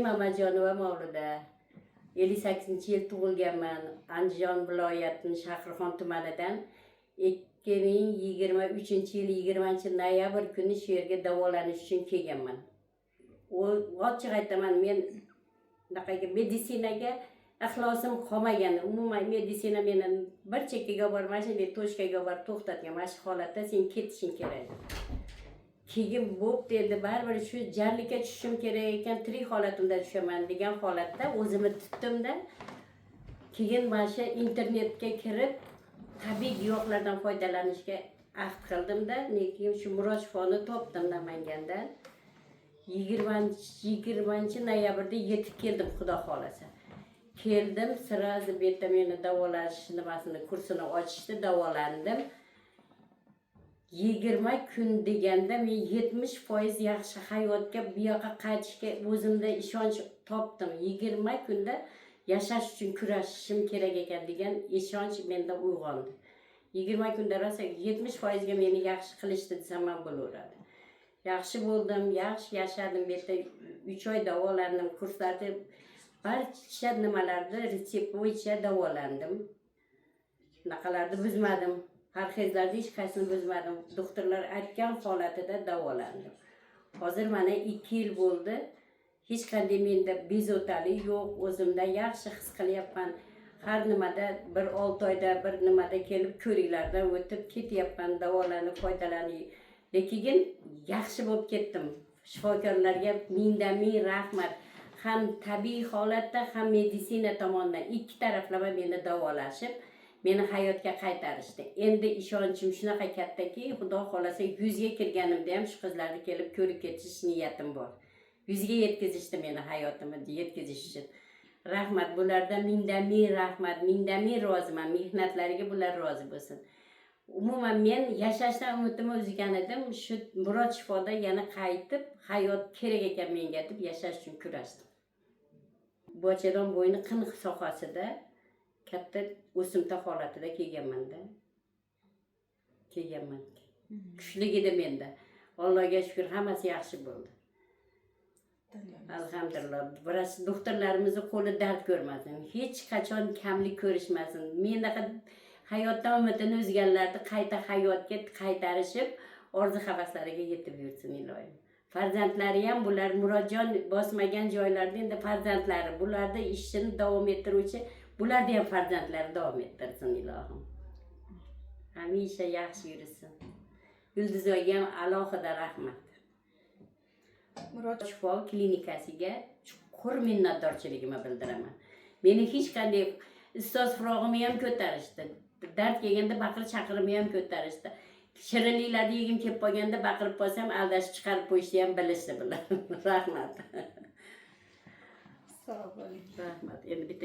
Mamajonova Mavluda. 58-yil tug'ilganman. Andijon viloyatining Shahrixon tumanidan. 2023-yil 20 noyabr kuni shu yerga davolanish uchun kelganman. U ochiq aytaman, men bunaqaga meditsinaga ixlosim qolmagan. Umuman meditsina meni bir chekkaga olib borib, mana shunday точка ga olib borib to'xtatgan. Mana shu holatda sen ketishing kerak. Keyin bo'pti, endi baribir shu jarlikka tushishim kerak ekan, tirik holatimda tushaman degan holatda o'zimni tutdimda, keyin mana shu internetga kirib, tabiiy giyohlardan foydalanishga ahd qildimda, keyin shu Murod Shifoni topdim Namanganda. 20 noyabrda yetib keldim, xudo xohlasa. Keldim, сразу bu yerda meni davolash nimasini, kursini ochishdi, davolandim. 20 kun deganda men 70% yaxshi hayotga, bu yoqqa qaytishga o'zimda ishonch topdim. 20 kunda yashash uchun kurashishim kerak ekan degan ishonch menda uyg'ondi. 20 kunda rosa 70%ga meni yaxshi qilishdi desam ham bo'laveradi. Yaxshi bo'ldim, yaxshi yashadim. Bu yerda 3 oy davolandim, kurslarda, barcha nimalarda retsept bo'yicha davolandim. Bunaqalarni buzmadim, parhezlarni hech qaysini buzmadim. Doktorlar aytgan holatida davolandim. Hozir mana 2 yil bo'ldi, hech qanday menda bezovtalik yo'q, o'zimda yaxshi his qilyapman. Har nimada bir 6 oyda bir nimada kelib, ko'riklardan o'tib ketyapman, davolanib, foydalanib, lekin yaxshi bo'lib ketdim. Shifokorlarga mingdan ming rahmat. Ham tabiiy holatda, ham meditsina tomonidan, ikki taraflama meni davolashib, meni hayotga qaytarishdi. Endi ishonchim shunaqa kattaki, xudo xohlasa, 100ga kirganimda ham shu qizlarni kelib ko'rib ketish niyatim bor. 100ga yetkazishdi meni, hayotimni yetkazish uchun rahmat bulardan, mingdan ming rahmat, mingdan ming roziman mehnatlariga, bular rozi bo'lsin. Umuman men yashashdan umidimni uzgan edim. Shu Murod Shifoda yana qaytib, hayot kerak ekan menga deb, yashash uchun kurashdim. Bachadon bo'yni qin sohasida katta o'simta holatida kelganmanda, kelganman. Kuchli edi menda. Allohga shukur, hammasi yaxshi bo'ldi, alhamdulillah. Vrach doktorlarimizni qo'li dard ko'rmasin, hech qachon kamlik ko'rishmasin. Mendaqa hayotdan umidini uzganlarni qayta hayotga qaytarishib, orzu havaslariga yetib yursin, iloyim. Farzandlari ham, bular Murodjon bosmagan joylarda endi farzandlari, bularni ishini davom ettiruvchi, bularni ham farzandlari davom ettirsin, ilohim. Hamisha yaxshi yursin. Yulduzga ham alohida rahmat. Murod Shifo klinikasiga chuqur minnatdorchiligimni bildiraman. Meni hech qanday ustoz firog'imni ham ko'tarishdi, dard kelganda baqir chaqirimni ham ko'tarishdi, shirinliklarni yegim kelib qolganda baqirib qolsam, aldashib chiqarib qo'yishni ham bilishdi bular. Rahmat. Sog' bo'ling. Rahmat. Endi bitta